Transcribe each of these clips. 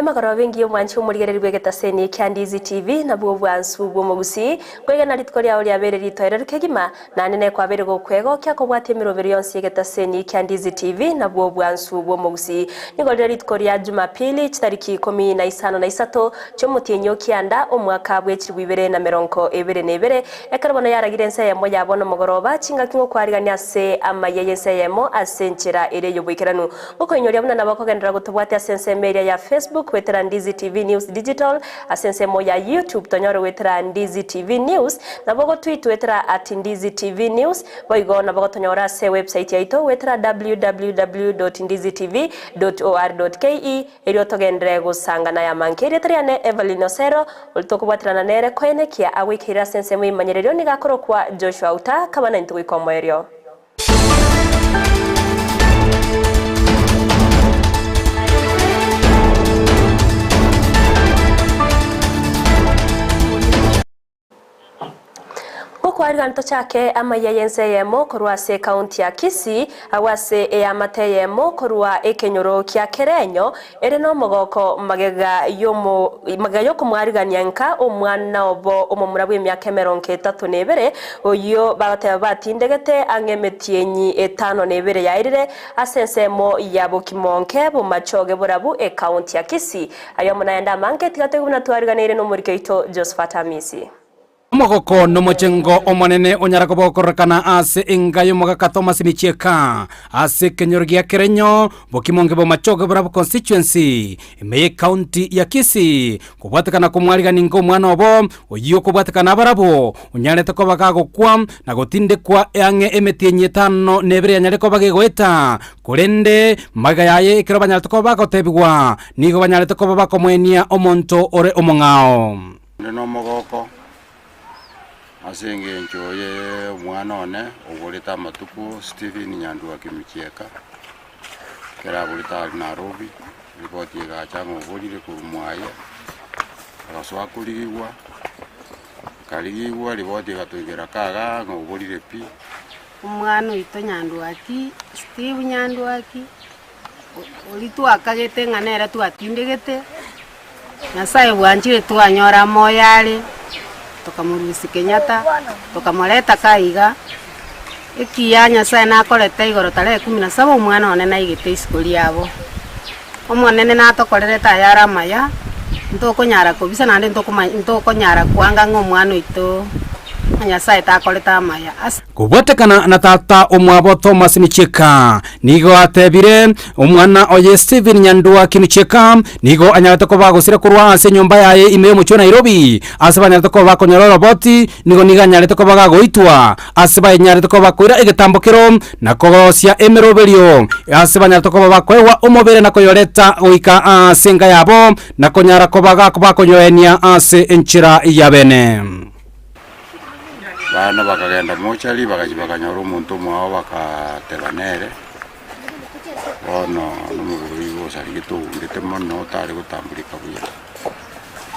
Emagoroba engiya omwanchi omorigereria bw'egetaseni kia Ndizi TV nabwo obwansu bw'omogusii, nkoigena rituko riao riabeire ritoereru kegima, naende nekwabeire gokwegokia kobwatia emeroberi yonsi y'egetaseni kia Ndizi TV nabwo obwansu bw'omogusii. Nigo rire rituko ria Jumapili chitariki ikomi na isano na isato chi'omotienyi o kianda omwaka bw'echilifu ibere na merongo ebere na ebere, Ekero bono yaragire ense eyemo ya bono mogoroba, chingaki ngokwarigania ase amayia y'ense eyemo ase enchera ere y'oboikeranu. Ngokoinyoria buna nabo okogenderera gotobwatia ase ensemo eria ya Facebook goetera Ndizi TV News Digital, ase ensemo ya YouTube tonyore goetera Ndizi TV News, nabo ogotweet goetera at Ndizi TV News, boigo nabo ogotonyora ase ewebsite yaito goetera www dot ndizitv dot or dot ke. Erio togenderere gosangana ayamanke. Erieta riane Evelyn Osero, oria tokobwaterana nere koenekia agoikeire ase ensemo y'ebimanyererio nigo akorokwa Joshua Uta, kaba naintwe goika omoerio. Ngokwariga ntochake amayia y'ense eyemo korwa ase ekaunti ya Kisii, agwo ase eamate eyemo korwa ekenyoro kia Kerenyo ere nomogoko magega y'omo magega y'okomwarigania nka omwana obo omomura bw'emiaka emerongo etato na ebere, oyio bagoteba batindegete ang'e emetienyi etano na ebere yaerire ase ensemo ya Bokimonke, Bomachoge Borabu, ekaunti ya Kisii. Aye naende amange, tiga toigwe buna twariganeire nomoriki oito Josephat Amisi. Omogoko nomochengo omonene onyara koba okororekana ase enga y'omogaka Thomas Michieka ase ekenyoro gia Kerenyo, Bokimonge Bomachoge Borabu Constituency, ime y'ecounty ya Kisii, kobwatekana komwarigani inga omwana obo oyio okobwatekana abarabwo onyarete koba gagokwa na gotindekwa ang'e emetienyi etano na ebere yanyare koba gegoeta Korende magega yaye ekero banyarete koba bagotebigwa, nigo banyarete koba bakomoenia omonto ore omong'ao. Inde nomogoko ase engencho y'omwana one oborete amatuko Stephen Nyanduaki Michieka, ekero aborete aria Nairobi, ripoti egacha ng'a oborire korwa mwaye, agasoa korigigwa, akarigigwa ripoti egatoigera kagaa ng'a oborire pi. Omwana oito Nyandwaki, Steve Nyandwaki, oria twakagete ng'a nere twatindegete, Nyasaye bwanchire twanyora amoyo are, tokamorusia Kenyatta, tokamoreta ka iga, ekiya Nyasaye nakorete igoro tarehe kumi na saba omwana one naigete isiko riabo. Omonene natokorerete ayare amaya, ntokonyara kobisa naende ntokoma ntokonyara koanga ng'a omwana oito ng'a Nyasaye takorete amaya ase. Kobwatekana na tata omwabo Thomas Michieka, nigo atebire, Omwana oye Stephen Nyandua Kimichieka nigo anyarete koba agosire korwa ase enyomba yaye ime y'omochie o Nairobi ase banyarete koba bakonyora oroboti nigo nigo anyarete koba gagoitwa ase banyarete koba bakoira egetambo kero na korosia emeroberio ase banyarete koba bakoegwa omobere na koyoreta goika ase enka yabo na konyara koba bakonyoenia ase enchera ya bene. Abana bakagenda mochari, bagachia bakanyora omonto omwabo bakaateba nere, bono nomogoro oyio osarigete oundete mono otare gotambureka buya.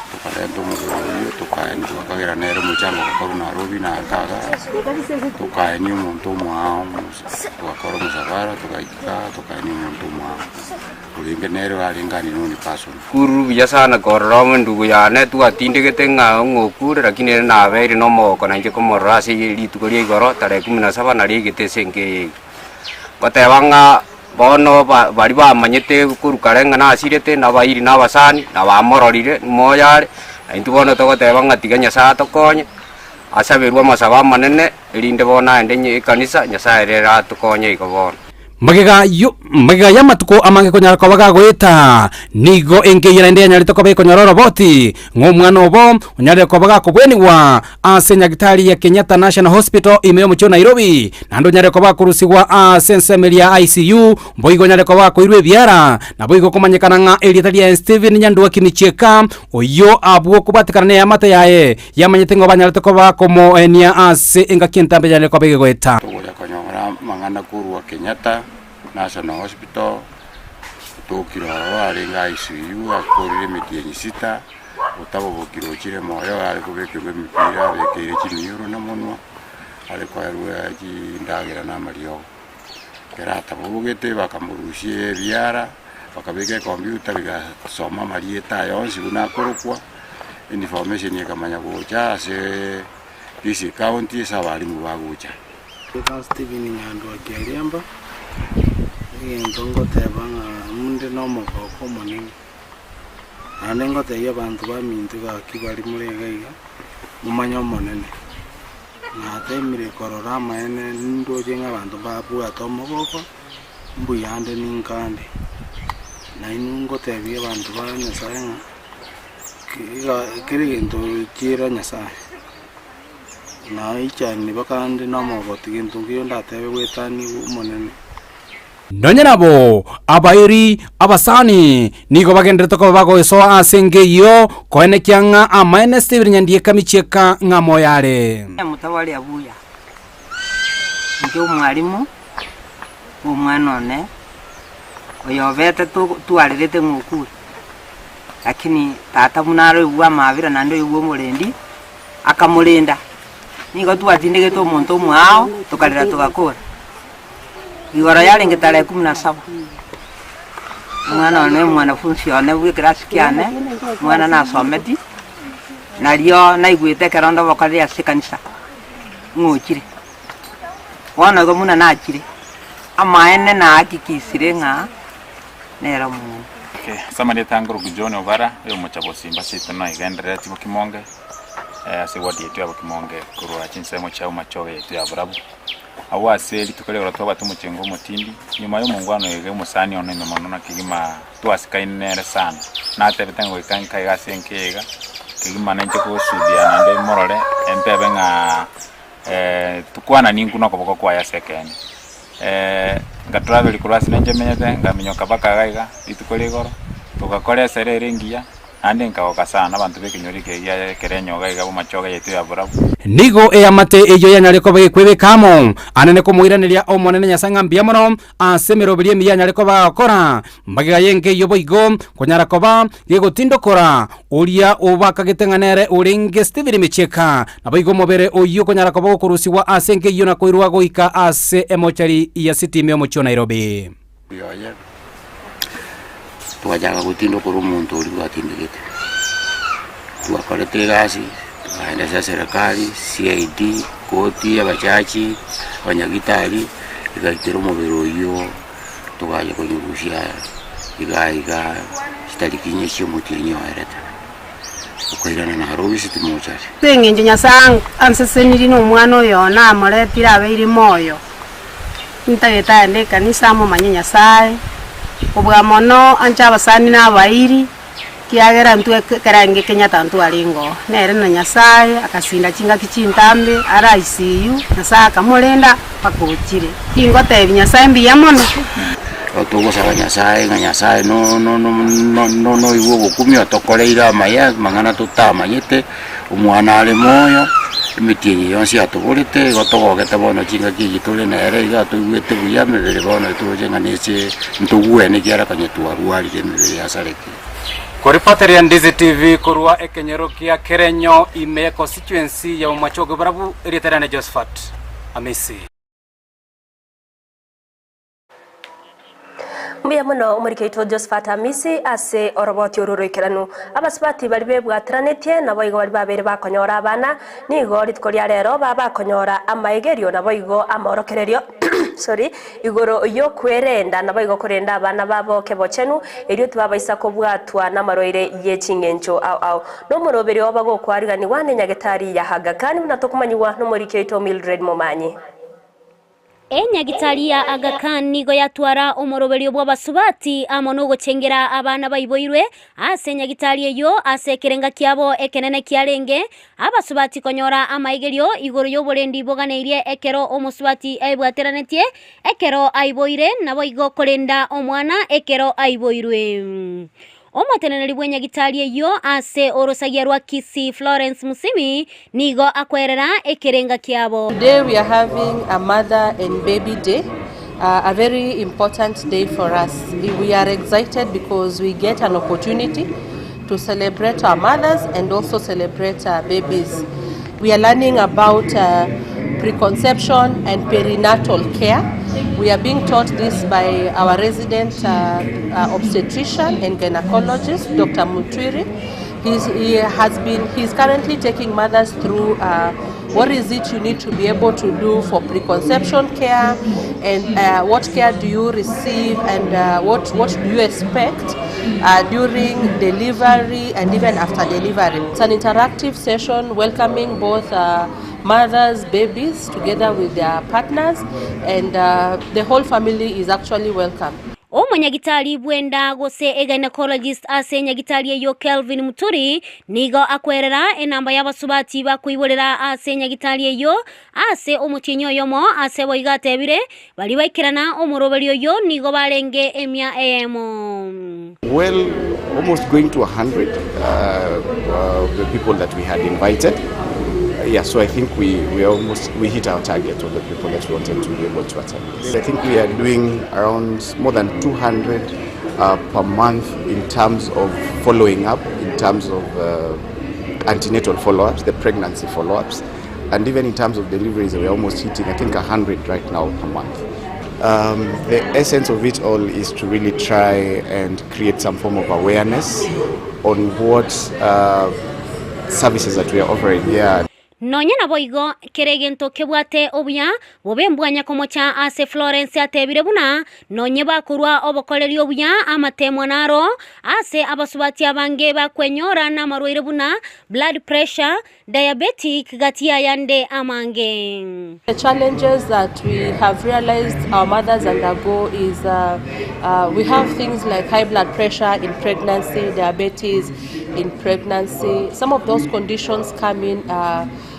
Tokarenta omogoro oyio tokaenia twakagera nere omochango ogakorwa Nairobi na aka igaa, tokaenia omonto omwao togakora omosafara togaika tokaenia omonto omwao. Orenge nere orarenge unknown person. Kururu buya sana korora endugu yane twatindegete ng'a ng'okure lakini ere nabeire nomogoko nainche komorora ase rituko ria igoro tarehe kumi na saba nario aigete ase enka eye iga. Ngoteba ng'a bono ba baria bamanyete korwa kare ng'a nasirete nabairi na abasani na bamororire moyo are, na intwe bono togoteba ng'a tiga Nyasaye atokonye, asaberwe amasabo amanene erinde bono aende ekanisa Nyasaye ere atokonye igo bono. Magega yo magega y'amatuko amange konyara koba gagoeta, nigo enka eyio naende yanyarete koba ekonyora oroboti, ng'a omwana obo onyarire koba gakobwenigwa ase nyagitari ya Kenyatta National Hospital ime y'omochie o Nairobi, naende onyare koba gakorusigwa ase ensemo eria ya ICU, boigo onyare koba gakoirwa ebiara, naboigo komanyekana ng'a erieta riaye Stephen Nyanduaki Michieka, oyio abwo kobwatekana neamate yaye yamanyete ng'a banyarete koba bakomoenia ase engaki entambe yanyarire koba egegoeta. Togocha konyora amang'ana korwa Kenyatta National Hospital, otokire ororo arenge ICU akorire emetienyi sita, otabobokire ochire moyo are kobekerwa emepira abekeire chimioro na monwa, are koerwa chindagera na amariogo. Ekero atabobogete bakamorusia ebiara. Bakabeka ecomputer bigasoma amarieta aya onsi buna akorokwa, information ekamanya gocha ase Kisii County ase abalimu bagocha. Nigo Stephen Nyandwaki Ariemba, egento ngoteba ng'a inde nomogoko omonene, naende ngotebia abanto baminto gaki baria more iga iga, momanye Omonene. Natemire korora amaene nindoche ng'a abanto mbabwate omogoko, mbuya ande ninkande. Nainwe ngotebia abanto ba Nyasaye ng'a, iga kera egento chiira Nyasaye. Naichani bakande nomogoti gento nkeiyo ndatebe goetania Omonene. Nonya nabo, abairi abasani nigo bagenderete koba bagoesoa ase enka eyio, koenekia ng'a amaene Stephen Nyandieka Michieka ng'a moyo are. Motaware abuya, inche omwalimu bw'omwana one, oyobete twarerete ng'a okure, lakini tata buna aroigwe amabera naende oigwe omorendi, akamorenda. Nigo twatindegete omonto omoao, tokarera togakora. Igoro yarenge tarehe kumi na saba, omwana one omwanafunsi one bw'ekerasi kiane, omwana nasometi, nario naigwete ekero ndobokorire ase ekanisa, ng'ochire. Bono igo buna nachire, amaene nahakikisire ng'a nere omong'ina. Okay, ase amarieta angoroku John Obara, oyo omocha bosimba seito noigenderereti bokimonge, ase eward yaito ya bokimonge korwa chinsemo chia bomachoge yaito ya borabu. Agwo ase rituko ri'igoro twabwate omochengo omotindi, nyuma y'omongwana oyo iga omosani one ime mono na kegima twasikaine nere sana. Natebete ng'a goika nka iga ase enka eye iga, kegima nainche kosudia naende morore, entebe ng'a tukwananie intwe na okoboko kwaye ase ekeene. Ngatravel korwa ase nainche menyete, ngaminyoka mpaka iga iga, rituko ria igoro, togakora esere ere engiya. Naende nkagoka sana abanto b'ekenyoro eke gia ekerenyo iga iga b'amachoge yaito ya borabu. Nigo eamate eyio yanyare koba gekwebeka amo anene komoiraneria Omonene Nyasae ng'a mbuya mono ase emeroberio emiya anyare koba agokora. Magega y'enka eyio boigo konyara koba gegotindokora oria obakagete ng'a nere orenge Stephen Michieka, naboigo omobere oyio konyara koba gokorusigwa ase enka eyio na koirwa goika ase emochari ya City ime omochie o Nairobi. Oye, twachaka gotinda korwa omonto oria bwatindegete, twakorete egasi, tokaenda ase eserekari, CID, koti, abajaji, abanyagitari, egaikera omobere oyio togachia konyorusia iga iga chitariki inye chia omotienyi oerete, okairana Nairobi city mortuary. Ase engencho Nyasae ansesenirie nomwana oyo one amoretire abeire moyo. Ntagete aende ekanisa amomanye Nyasae, kobua mono anche abasani na abairi, ekiagera intwe ekero arenge Kenyatta ntwarenge oo. Nere na Nyasae agasinda chingaki chintambe are ICU, Nyasae akamorenda mpaka ochire. Tingotebia Nyasae mbuya mono. Togosaba Nyasae ng'a Nyasae no- no- no- no- noigwe ogokumia otokoreire amaya, amang'ana totamanyete. Omwana are moyo, emetienyi yonsi yatoborete, igo togogete bono chingaki echi tore nere iga toigwete buya emebere bono toroche ng'a nese ntogwene ekiagera konya twarwarire emebere yasarekire. Koripoteria Ndizi TV korwa ekenyoro kia Kerenyo ime ya constituency ya Bomachoge Borabu, erieta riane Josephat Amisi. Mbuya mono omoriki oito Josephat Amisi ase oroboti oru oroikeranu. Abasubati baria bebwateranetie naboigo baria babeire bakonyora abana, nigo rituko ria rero babakonyora amaegerio naboigo amaorokererio sorry, igoro y'okwerenda naboigo korenda abana babo kebochenu, erio tibabaisa kobwatwa namarwaire ye ching'encho ao ao. Nomoroberio bagokwariganigwa nenyagetari ya Aga Khan buna tokomanyigwa nomoriki oito Mildred Momanyi. Enyagitari ya Aga Khan nigo yatwara omoroberio bw'abasubati amo nogochengera abana baiboirwe ase enyagitari eyio ase ekerenga kiabo ekenene kiarenge abasubati konyora amaegerio igoro y'oborendi boganeirie ekero omosubati aebwateranetie ekero aiboire naboigo korenda omwana ekero aiboirwe. Omoteneneri bw'enyagitari eyio ase orosagia rwa Kisii Florence Musimi nigo akwerera ekerenga kiabo. Today we are having a mother and baby day, a very important day for us. We are excited because we get an opportunity to celebrate our mothers and also celebrate our babies. We are learning about preconception and perinatal care. We are being taught this by our resident obstetrician and gynecologist, Doctor Mutwiri. He's, he has been, he's currently taking mothers through what is it you need to be able to do for preconception care and what care do you receive and what, what do you expect during delivery and even after delivery. It's an interactive session welcoming both mothers, babies together with their partners and the whole family is actually welcome. Omonyagitari bw'enda gose egynecologist ase enyagitari eyio Kelvin Muturi nigo akwerera enamba y'abasubati bakoiborera ase enyagitari eyio ase omotienyi oyomo ase boigo atebire baria baikerana omoroberio oyio nigo barenge emia eyemo. Well, almost going to 100 of the people that we had invited. Yeah, so I think we, we almost we hit our target of the people that we wanted to be able to attend this. I think we are doing around more than 200 per month in terms of following up, in terms of antenatal follow-ups, the pregnancy follow-ups, and even in terms of deliveries, we're almost hitting, I think, 100 right now per month. The essence of it all is to really try and create some form of awareness on what services that we are offering here. Nonya naboigo, kera egento kebwate obuya bobe mbwanya komocha ase Florence atebire buna nonye bakorwa obokoreri obuya amatemwa naro ase abasubati abange bakwenyora namarwaire buna blood pressure, diabetic gati y'ayande amange. The challenges that we have realized our mothers undergo is we have things like high blood pressure in pregnancy, diabetes in pregnancy. Some of those conditions come in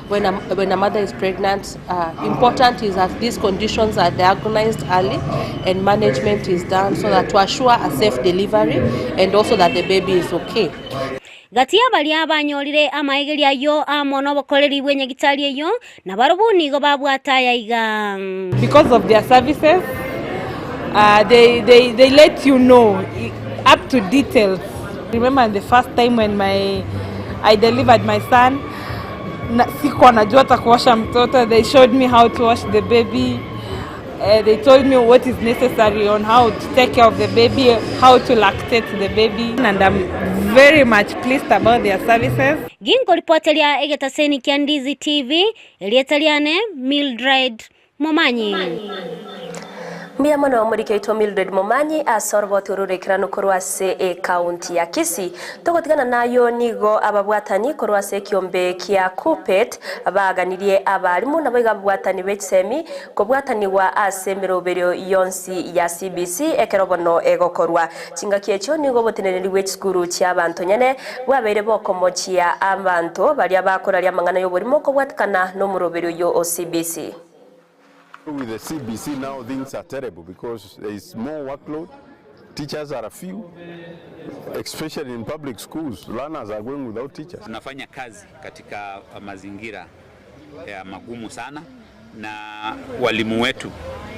when a, when a mother is pregnant. Important is that these conditions are diagnosed early and management is done so that to assure a safe delivery and also that the baby is okay. Gati y'abaria banyorire amaegerio ayio amo nobokoreri bw'enyagitari eyio, nabarobwo nigo babwate aya iga. Because of their services, they, they, they let you know up to details. Remember the first time when my I delivered my son, na, sikuwa najua hata kuosha mtoto. They showed me how to wash the baby. They told me what is necessary on how to take care of the baby, how to lactate the baby, and I'm very much pleased about their services. Ginkoripoteria egetaseni kia Ndizi TV, erieta riane Mildred Momanyi. Mbuya mono omoriki oito Mildred Momanyi ase oroboti ororekerano korwa ase ekaunti ya Kisii. Togotigana nayo nigo ababwatani korwa ase ekiombe kia Kuppet baganirie abarimu nabo iga ababwatani b'echisemi kobwataniwa ase emeroberio yonsi ya CBC ekero bono egokorwa. Chingaki echio nigo oboteneneri bwa echisukuru chia abanto nyene bwabeire bokomochia abanto baria bakoraria amang'ana y'oborimo kobwatikana na omoroberio oyo o CBC. With the CBC now things are terrible because there is more workload, teachers are few, especially in public schools, learners are going without teachers. Tunafanya kazi katika mazingira ya magumu sana na walimu wetu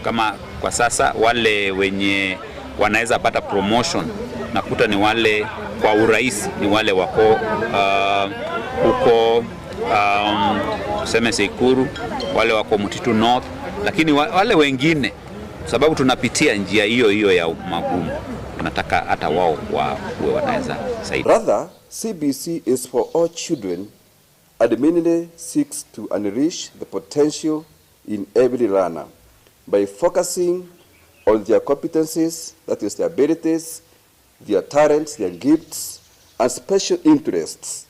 kama kwa sasa wale wenye wanaweza pata promotion nakuta ni wale kwa urahisi ni wale wako huko tuseme Tseikuru, wale wako Mtitu North, lakini wale wengine sababu tunapitia njia hiyo hiyo ya magumu, tunataka hata wao wawe wanaweza saidia. Rather, CBC is for all children and mainly seeks to unleash the potential in every learner by focusing on their competencies, that is their abilities, their talents, their gifts, and special interests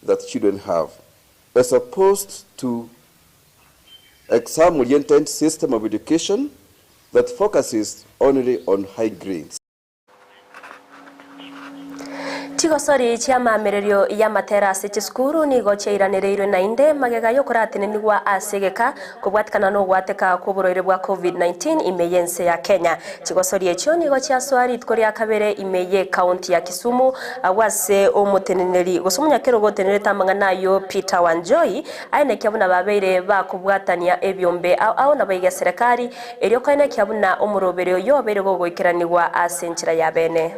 that children have, as opposed to exam-oriented system of education that focuses only on high grades. Chigosori chiamamererio ya matera ase chisukuru nigo chiairanereirwe nainde magega yokoratenenigwa ase egeka kobwatikana na ogwateka kwa oborwaire bwa COVID-19 ime y'ense ya Kenya. Chigosori echio nigo chiasoa rituko ria kabere ime ye county ya Kisumu agwo ase omoteneneri gose omonyakero ogotenerete amang'ana ayo Peter Wanjohi aenekia buna babeire bakobwatania ebiombe ao ao nabo iga serikali erio koenekia buna omorobere oyo obeire gogoikeranigwa ase enchera ya bene.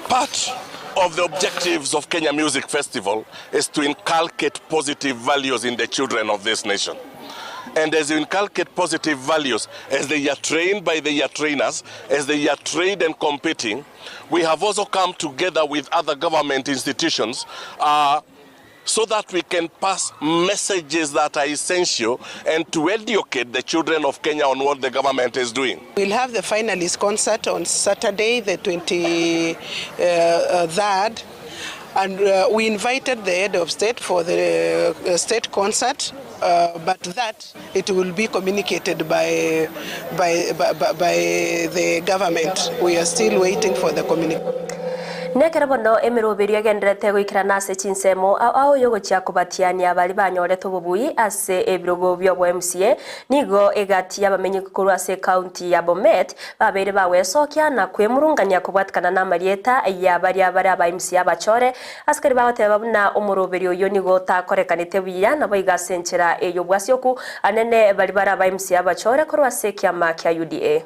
Part of the objectives of Kenya Music Festival is to inculcate positive values in the children of this nation. And as you inculcate positive values, as they are trained by their trainers, as they are trained and competing, we have also come together with other government institutions uh, so that we can pass messages that are essential and to educate the children of Kenya on what the government is doing. We'll have the finalist concert on Saturday, the 23rd. And uh, we invited the head of state for the uh, state concert, uh, but that it will be communicated by, by, by, by the government. We are still waiting for the communication. Nekero bono emeroberio egenderete goikerana ase chinsemo ao ao yogochia kobatiania baria banyorete obobui ase ebirogo bia obo MCA nigo egati y'abamenyi korwa ase ekaunti ya Bomet babeire bagwesokia na kwemurungania kobwatikana na amarieta ya baria bare aba MCA abachore asikari bagoteba buna omoroberio oyo nigo otakorekanete buya nabo iga ase enchera ey'obwasioku anene bari bare aba MCA abachore korwa ase ekiama kia UDA.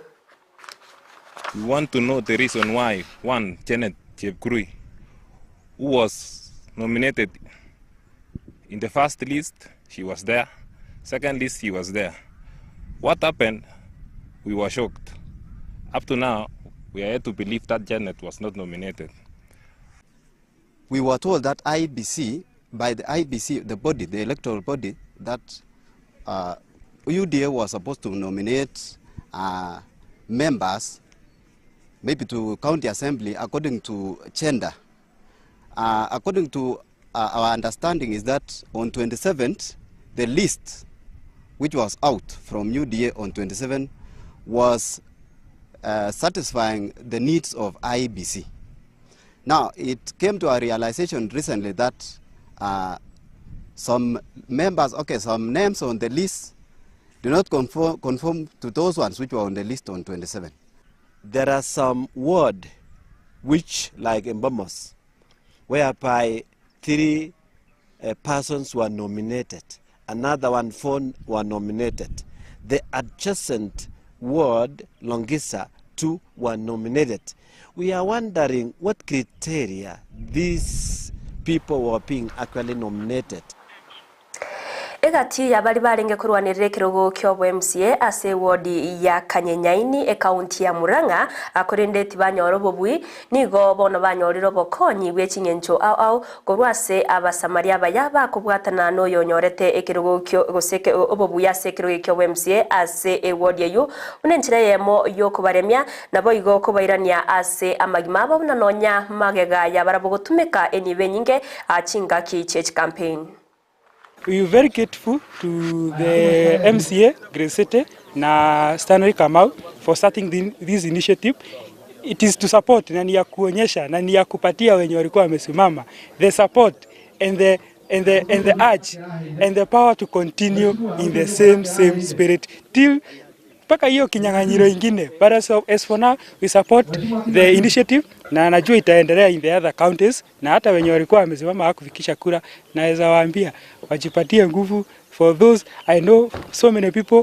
We want to know the reason why one Janet Chepkurui, who was nominated in the first list, she was there. Second list, she was there. What happened? We were shocked. Up to now, we are yet to believe that Janet was not nominated. We were told that IEBC, by the IEBC, the body, the electoral body, that uh, UDA was supposed to nominate uh, members, maybe to county assembly, according to gender. Uh, according to uh, our understanding is that on 27th, the list which was out from UDA on 27 was uh, satisfying the needs of IEBC. Now, it came to our realization recently that uh, some members, okay, some names on the list do not conform, conform to those ones which were on the list on 27. There are some ward which, like in Bomas, whereby three uh, persons were nominated, another one, four were nominated. The adjacent ward, Longisa, two were nominated. We are wondering what criteria these people were being actually nominated. Egati ya bari barenge korwanirira ekerogo kia obo MCA ase ewodi ya Kanyenyaini ekaunti ya Murang'a akorende tibanyora obobui nigo bono banyorire obokonyi bwe ching'encho ao ao korwa ase abasamaria abaya bakobwatana noyo onyorete ekerogo kio gose obobui ase ekerogo kia obo MCA ase ewodi eywo buna enchera eyemo yokobaremia nabo igo kobairania ase amagima abo buna nonya magega ya barabwo gotumeka enibo enyinge chingaki chie chicampaign. We are very grateful to the MCA, Grey City, na Stanley Kamau for starting the, this initiative. It is to support na ni ya kuonyesha na ni ya kupatia wenye walikuwa wamesimama the support and the and the and the urge and the power to continue in the same same spirit till mpaka hiyo kinyang'anyiro ingine. But as, as for now we support the initiative na najua itaendelea in the other counties, na hata wenye walikuwa wamesimama hawakufikisha kura, naweza waambia wajipatie nguvu. For those I know so many people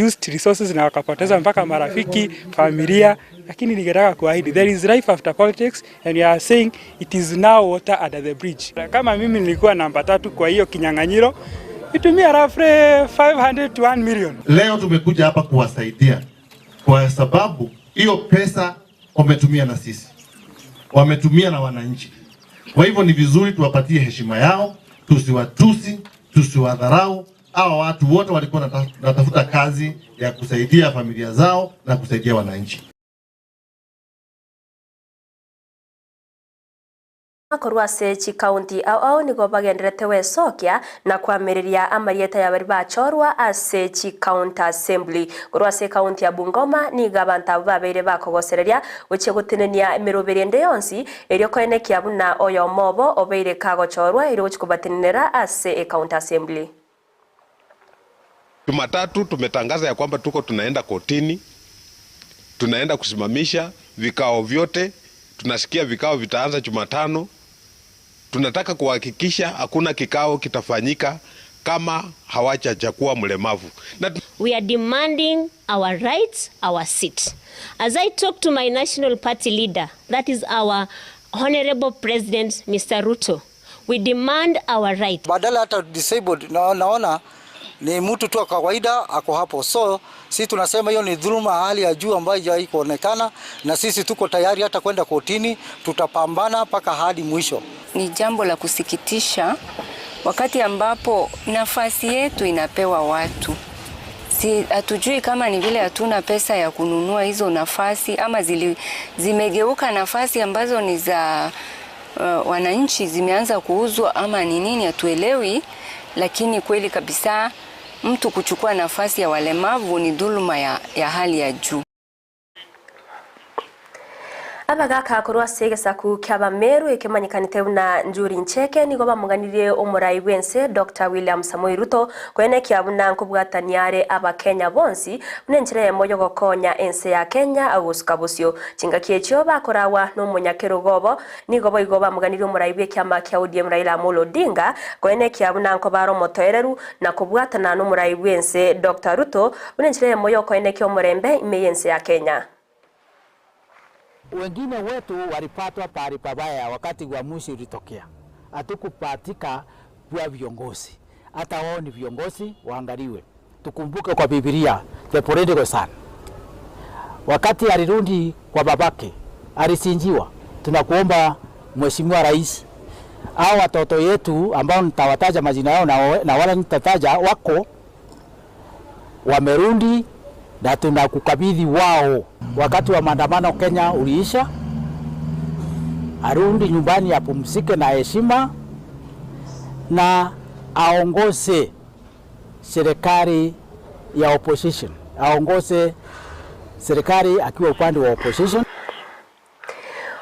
used resources na wakapoteza mpaka marafiki, familia, lakini ningetaka kuahidi there is life after politics and we are saying it is now water under the bridge. Kama mimi nilikuwa namba tatu kwa hiyo kinyang'anyiro itumia roughly 500 to 1 million. Leo tumekuja hapa kuwasaidia kwa sababu hiyo pesa wametumia na sisi, wametumia na wananchi. Kwa hivyo ni vizuri tuwapatie heshima yao, tusiwatusi, tusiwadharau. Hawa watu wote walikuwa wanatafuta kazi ya kusaidia familia zao na kusaidia wananchi. Korwa ase chikaunti ao ao nigo bagenderete gwesokia na kwamĩrĩria amarieta ya bari bachorwa ase chikaunti assembly korwa ase ekaunti ya Bungoma nigo abanto abo babeire bakogosereria gochia gotenenia emeroberi ende yonsi erio koenekia buna oyomo obo obeire kagochorwa erio gochia kobatenenera ase ekaunti assembly. Jumatatu tumetangaza ya kwamba tuko tunaenda kotini, tunaenda kusimamisha vikao vyote. Tunasikia vikao vitaanza Jumatano. Tunataka kuhakikisha hakuna kikao kitafanyika kama hawajachagua mlemavu. Na We are demanding our rights, our seat. As I talk to my national party leader, that is our honorable president, Mr. Ruto, we demand our right. Badala hata disabled na, naona Ni mtu tu wa kawaida ako hapo, so sisi tunasema hiyo ni dhuluma ya hali ya juu ambayo haijawahi kuonekana, na sisi tuko tayari hata kwenda kotini, tutapambana mpaka hadi mwisho. Ni jambo la kusikitisha wakati ambapo nafasi yetu inapewa watu si, hatujui kama ni vile hatuna pesa ya kununua hizo nafasi ama zili, zimegeuka nafasi ambazo ni za wananchi zimeanza kuuzwa ama ni nini, hatuelewi. Lakini kweli kabisa mtu kuchukua nafasi ya walemavu ni dhuluma ya hali ya juu. Abagaka korwa ase egesaku kia Abameru ekemanyekanete buna Njuri Ncheke nigo bamoganirie omorai bwense Dr. William Samoei Ruto koenekia buna nkobwatania are Abakenya bonsi buna enchera eyemo yogokonya ense ya Kenya agosuka bosio. Chingaki echio bakorawa na omonyakerogo obo nigo boigo bamoganirie omorai bwa ekiama kia ODM Raila Amolo Odinga koenekia buna nkobara omotoereru na kobwatana na omorai bwense Dr. Ruto buna enchera eyemo yokoenekia omorembe ime yense ya Kenya. Wengine wetu walipatwa pahali pabaya wakati uamuzi ulitokea, hatukupatika kuwa viongozi. Hata wao ni viongozi, waangaliwe. Tukumbuke kwa Biblia, the prodigal son, wakati alirudi kwa babake alichinjiwa. Tunakuomba Mheshimiwa Rais, hao watoto yetu ambao nitawataja majina yao na wala nitataja wako wamerudi na tunakukabidhi wao. Wakati wa maandamano Kenya uliisha, arudi nyumbani apumzike na heshima na aongoze serikali ya opposition, aongoze serikali akiwa upande wa opposition.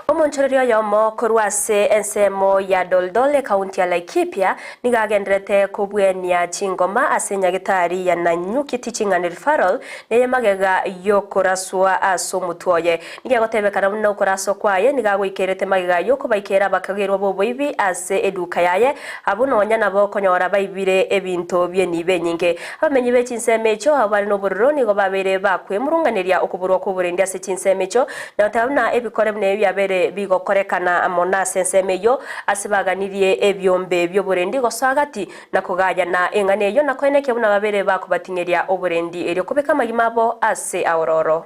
Omonchorerio oyomo korwa ase ensemo ya Doldol ekaunti ya Laikipia nigo agenderete kobwenia chingoma ase nyagetari ya Nanyuki Teaching and Referral neye magega yokoraswa ase omotwe oye. Nigo egotebekana buna okoraswa kwaye nigo agoikerete magega yokobaikera bakagerwa boboibi ase eduka yaye abwo nonya nabo okonyora baibire ebinto bienibe enyinge. Abamenyi be chinsemo echo abo bare na obororo nigo babere bakwemurunganeria okoborwa kwa oborendi ase chinsemo echo na goteba buna ebikore buna ebi biabere bigokorekana amo nase ensemo eywo ase baganirie ebiombe bia oborendi gosoa agati na kogayana eng'ana eywo na koenekia buna babere bakobating'eria oborendi erio kobeka amagima abo ase aororo.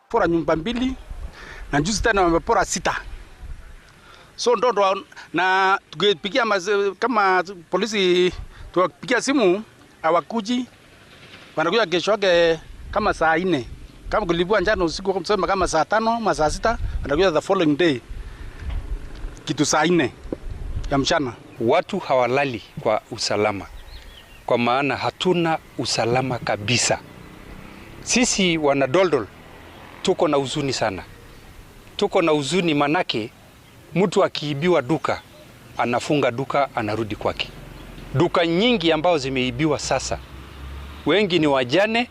Pora nyumba mbili na juzi tena wamepora sita. So ndo na tukipigia kama polisi tukipigia simu hawakuji, wanakuja kesho yake kama saa 4. Kama kulipua njano usiku kusema kama saa 5 ama saa 6, wanakuja the following day kitu saa 4 ya mchana. Watu hawalali kwa usalama, kwa maana hatuna usalama kabisa. Sisi wana Doldol tuko na huzuni sana, tuko na huzuni manake mtu akiibiwa duka anafunga duka anarudi kwake. Duka nyingi ambao zimeibiwa sasa, wengi ni wajane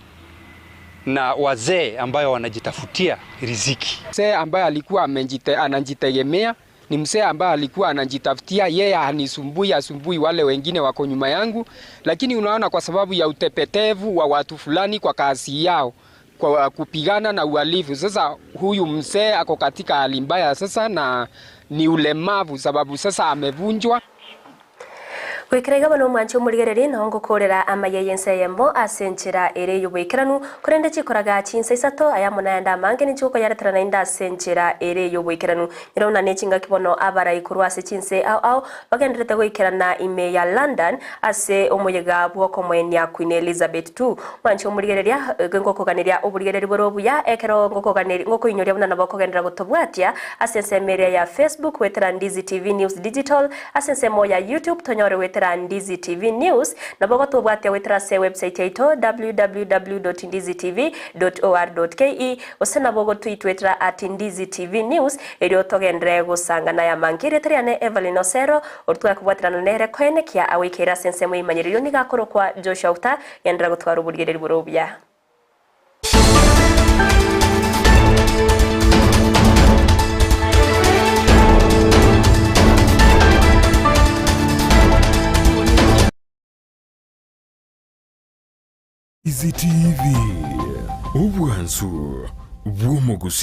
na wazee ambayo wanajitafutia riziki. Mzee ambaye alikuwa anajitegemea ni mzee ambaye alikuwa anajitafutia yeye, hanisumbui, asumbui wale wengine wako nyuma yangu, lakini unaona kwa sababu ya utepetevu wa watu fulani kwa kazi yao kwa kupigana na uhalifu, sasa huyu mzee ako katika hali mbaya sasa, na ni ulemavu sababu sasa amevunjwa. Gwikira iga bono omwancho omorigereri nao ngokorera amaye yense eyemo ase enchera ere y'oboikeranu korende chikoraga chinsa isato aya amo naende amange nichikoyaretera naende ase enchera ere y'oboikeranu. Nyerona ne chingaki bono abarai korwa ase chinse ao ao bagenderete goikerana ime ya London ase omoyega bw'okomoenia Queen Elizabeth II. Omwancho omorigereria ngokoganeria oborigereri bore obuya ekero ngokoganeria ngokoinyoria buna nabo okogenderera gotobwatia ase ensemo eria ya Facebook wetera Ndizi TV News Digital ase ensemo ya YouTube tonyore wetera Ndizi TV News nabo gotobwatia wetera ase website yaito www.ndizitv.or.ke gose nabo gotwitwetera at Ndizi TV News erio togendere gosangana ya mangire tariane Evelyn Osero orutwakubwatirana nere koenekia awikeira ase ensemo imanyererio nigakorwo kwa Joshua Uta gendera gotwara oborigereri bore obuya. Ndizi TV, obwansu bw'omogusi.